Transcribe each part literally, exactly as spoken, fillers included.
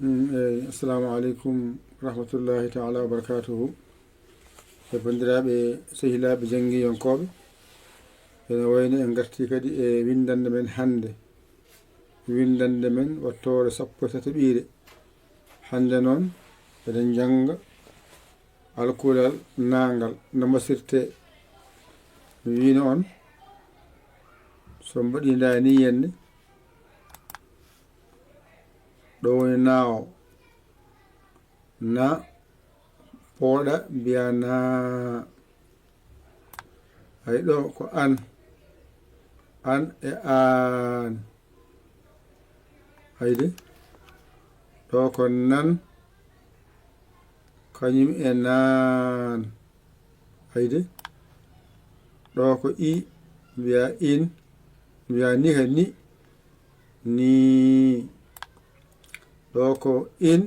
Mm, eh, assalamu aleykum warahmatullahi taala wabarakatuhu. E banndiraaɓe, sehilaaɓe janngiyankooɓe, ene wayno en ngartii kadi e winndannde men hannde. Winndannde men wattoore sappo e tataɓiire. Hannde noon, eɗen njannga alkulal naangal no masirtee. Mi wiino on, so mbaɗi ndaa ni yenne, ɗo woni naawo. Na, pooɗa, mbiya naa. Ay, ɗo ko an. An e aan. Ayde. Ɗo ko nan. Kañum e naan. Ayde. Ɗo ko i. Mbiya in. Mbiya ni ka ni. Nii. Ɗo ko in.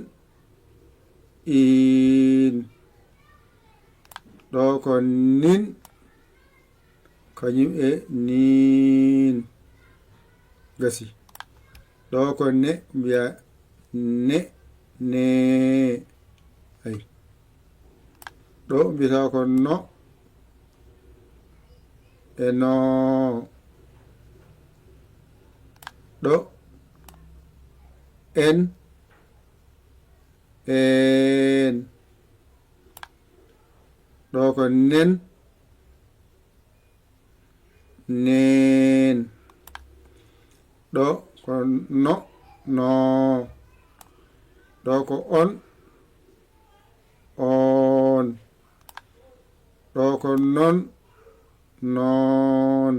Iin. Ɗo ko nin. Kañum e niin. Gasi. Ɗo ko ne, mbiya ne, nee. Ay. Ɗo mbiyata ko no e noo. Ɗo en, een. Ɗo ko nen, neen. Ɗo ko no, noo. Ɗo ko on, oon. Ɗo ko non, noon,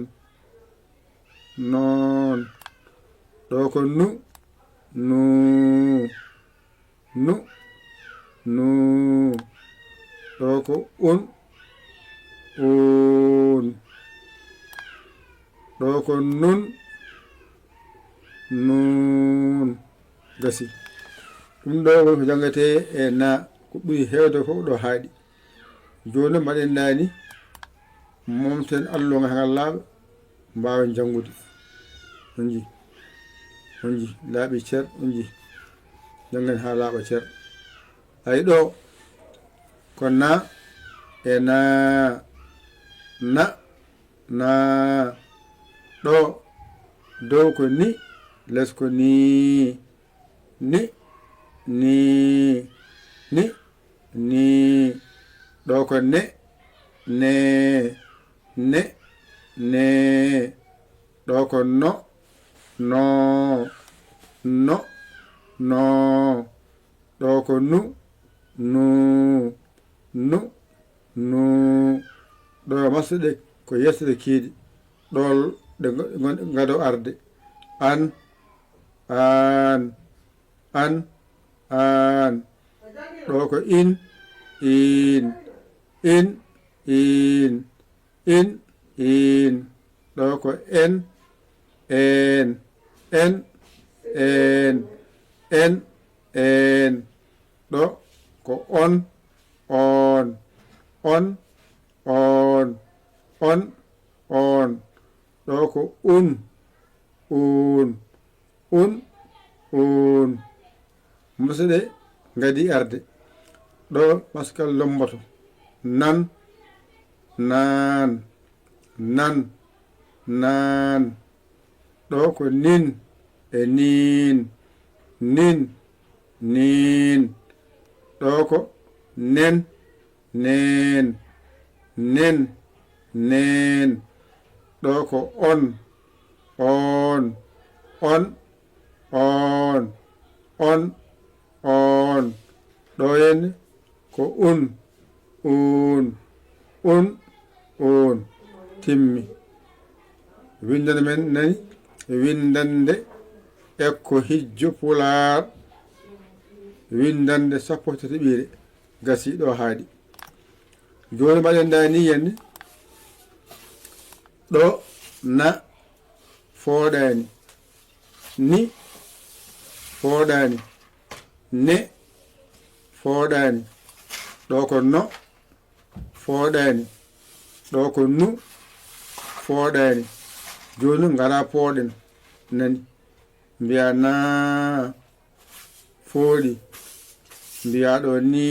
noon. Ɗo ko nu, nuu, nu, nuu. Ɗo ko un, uun. Ɗo ko nun, nuun. Gasi. Ɗum ɗo woni ko janngetee e na, ko ɓuri heewde fof ɗo haaɗi. Jooni mbaɗen naani, momten alluwa ngal ngal laaɓa, mbaawen janngude. On nji, on nji, laaɓi cer, on nji. Janngen haa laaɓa cer. Ay ɗo, ko na e naa, na, naa. Ɗo, dow ko ni, les ko nii. Ni, nii, ni, nii. Ɗo ko ne, nee, ne, nee. Ɗo ko no, noo, no, noo. Ɗo ko nu, nuu, nu, nuu. Ɗo masɗe ko yeeso ɗe kiiɗi. Ɗo ɗe ngo-, ngo-, ngado arde. An, aan, an, aan. Ɗo ko in, iin, in, iin, in, iin. Ɗo ko en, een, en, een, en, een. Ɗo ko on, oon, on, oon, on, oon. Ɗo ko un, uun, un, uun. Masɗe ngadii arde. Ɗo maskal lommboto. Nan, naan, nan, naan. Ɗo ko nin e niin, nin, niin. Ɗo ko nen, neen, nen, neen. Ɗo ko on, oon, on, oon, on, oon. Ɗo henne ko un, uun, un, uun. Timmi. Winndannde men nani, winndannde e ko hijjo Pulaar. Winndannde sappo e tataɓiire. Gasi ɗo haaɗi. Jooni mbaɗen ndaa ni henne. Ɗo na fooɗaani. Ni fooɗaani. Ne fooɗaani. Ɗo ko no fooɗaani. Ɗo ko nu fooɗaani. Jooni ngara pooɗen. Nani? Mbiya naa. fooɗi. Mbiyaa ɗo ni,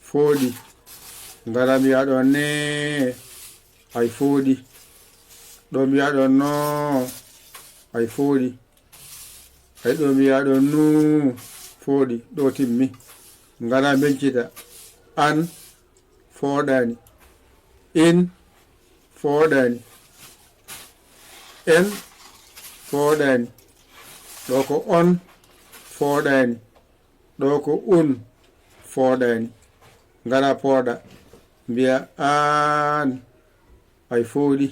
fooɗi. Ngara mbiyaa ɗo ne, ay fooɗi. Ɗo mbiyaa ɗo no, ay fooɗi. Ay ɗo mbiyaa ɗo nu, fooɗi. Ɗo timmi. Ngara mbencita. An, fooɗaani. In, fooɗaani. En, fooɗaani. Ɗo ko on, fooɗaani. Ɗo ko un, fooɗaani. Ngara pooɗa. Mbiyaa aan, ay fooɗi.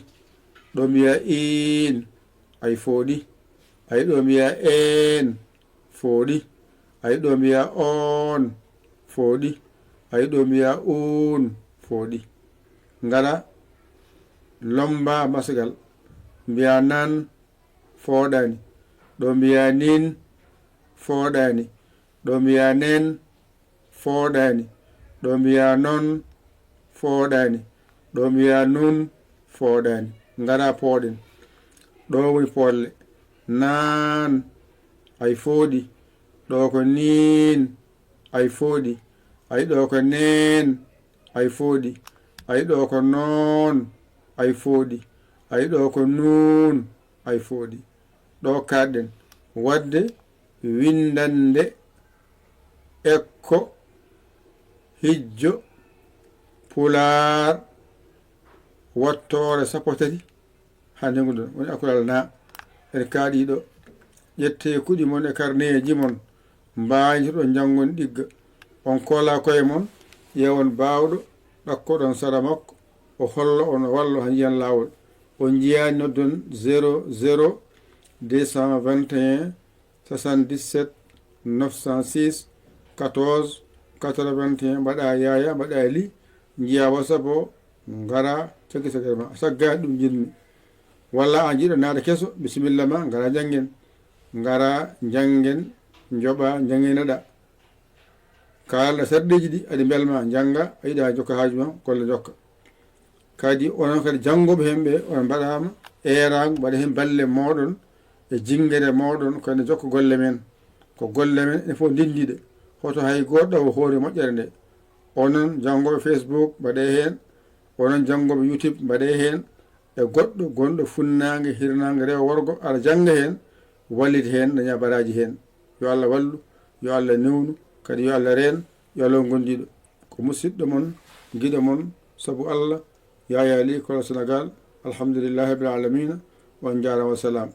Ɗo mbiyaa iin, ay fooɗi. Ay ɗo mbiyaa een, fooɗi. Ay ɗo mbiyaa oon, fooɗi. Ay ɗo mbiyaa uun, fooɗi. Ngara lomba masgal. Mbiyaa nan, fooɗaani. Ɗo mbiyaa nin, fooɗaani. Ɗo mbiyaa nen, fooɗaani. Ɗo mbiyaa non, fooɗaani. Ɗo mbiyaa nun, fooɗaani. Ngara pooɗen. Ɗo woni pooɗle. Naan, ay fooɗi. Ɗo ko niin, ay fooɗi. Ay ɗo ko neen, ay fooɗi. Ay ɗo ko noon, ay fooɗi. Ay ɗo ko nuun, ay fooɗi. Ɗo kaaɗɗen waɗde winndannde ekko hijjo pulaar wattoore sappo tati hannde ngu ɗon woni akulal na. En kaaɗii ɗo. Ƴettee kuɗi mon e karneeji mon, mbaaynotoɗon njanngon ɗigga. On koola koye mon, ƴeewon baawɗo, ɗakkoɗon sara makko, o holla on, o walla, haa njiyan laawol. On njiyaani, noddon zéro zéro deux cent vingt et un soixante-dix-sept neuf cent six quatorze quatre-vingt-un, mbaɗa yaaya, mbaɗa li, njiya WhatsApp o, ngara caggi caggal ma. Saggaani ɗum njiɗmi. Walla a jiɗɗo naata keso, bisimilla ma, ngara njanngen. Ngara njanngen, njoɓa, njanngeneɗa. Kaalɗa sarɗiiji ɗi, aɗi mbelma, njannga, a yiɗa jokka haaju ma, golle jokka. Kadi onon kadi janngooɓe heen ɓe, on mbaɗaama eeraango, mbaɗa heen balle mooɗon e jinngere mooɗon, ko ene jokka golle men. Ko golle men, ene fof ndenndiɗe. Hoto hay gooto ɗawo hoore moƴƴere nde. Onon janngooɓe Facebook, mbaɗee heen. Onon janngooɓe YouTube, mbaɗee heen. E goɗɗo gonɗo funnaange, hirnaange, rewo, worgo, aɗa jannga heen, wallita heen, daña baraaji heen. Yo Allah wallu, yo Allah newnu, kadi yo Allah reen, yo Allah won gondiiɗo. Ko musiɗɗo mon, giɗo mon, sabu Allah, Yaya Ly, Kolo Sénégal. Alhamdulillahi rabbil alamina. On njaaraama, wa salaam.